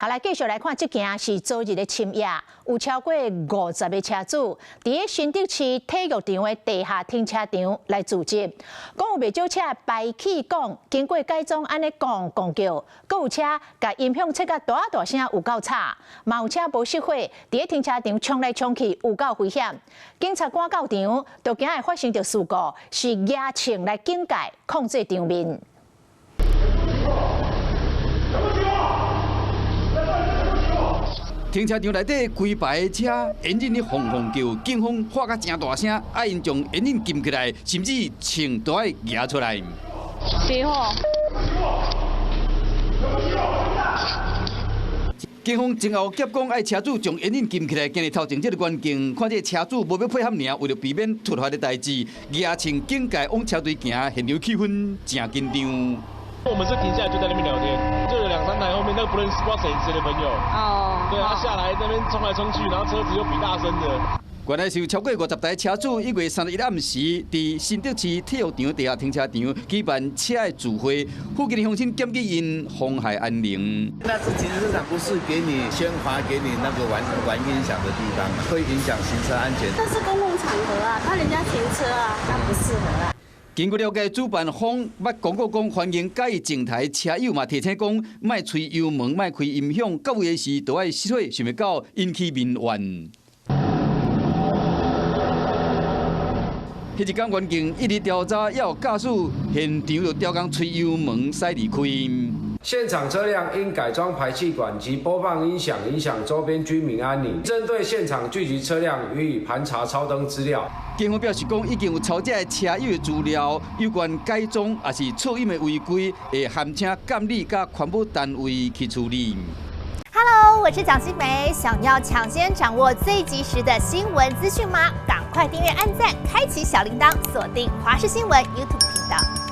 好，來繼續來看這件是昨日的深夜，有超過50個車主佇咧新竹市體育場的地下停車場來聚集，講有袂少車排氣管經過改裝，按呢咣咣叫，閣有車共音響切甲大大聲，有夠吵，嘛有車無熄火，佇咧停車場衝來衝去，有夠危險。警察趕到場，就驚會發生著事故，是舉槍來警戒控制場面。停車場內底規排車，引擎咧轟轟叫，警方喊甲誠大聲，愛𪜶將引擎禁起來，甚至槍都愛舉出來。對吼。警方前後夾講愛車主將引擎禁起來，今日頭前這个環境，看這个車主無欲配合爾，為著避免突發的代誌，舉槍警戒往車隊行，現場氣氛誠緊張。我們是停下來就在那邊聊天，就有兩三台後面那個不認識，不知道誰誰的朋友。哦。對，他下來那邊衝來衝去，然後車子又比大聲的。原來是有超過50台車主，1月31暗時，佇新竹市體育場地下停車場舉辦車的聚會，附近的鄉親檢舉𪜶妨害安寧。那這停車場不是給你喧譁、給你那個玩玩音響的地方，會影響行車安全。這是公共場合啊，怕人家停車啊，那不適合啊。根據了解，主辦方捌廣告講歡迎佮意靜台車友嘛提醒講，莫吹油門，莫開音響，到位時都愛熄火，想袂到引起民怨。彼一工員警一直調查，也有駕駛現場就刁工吹油門駛離開。現場車輛因改裝排氣管及播放音響，影響周邊居民安寧。針對現場聚集車輛予以盤查抄登資料。警方表示講，已經有抄這个車友的資料，有關改裝抑是噪音的違規，會函請監理佮環保單位去處理。 Hello，我是蔣新梅，想要搶先掌握最及時的新聞資訊嗎？趕快訂閱、按讚、開啟小鈴鐺，鎖定華視新聞 YouTube 頻道。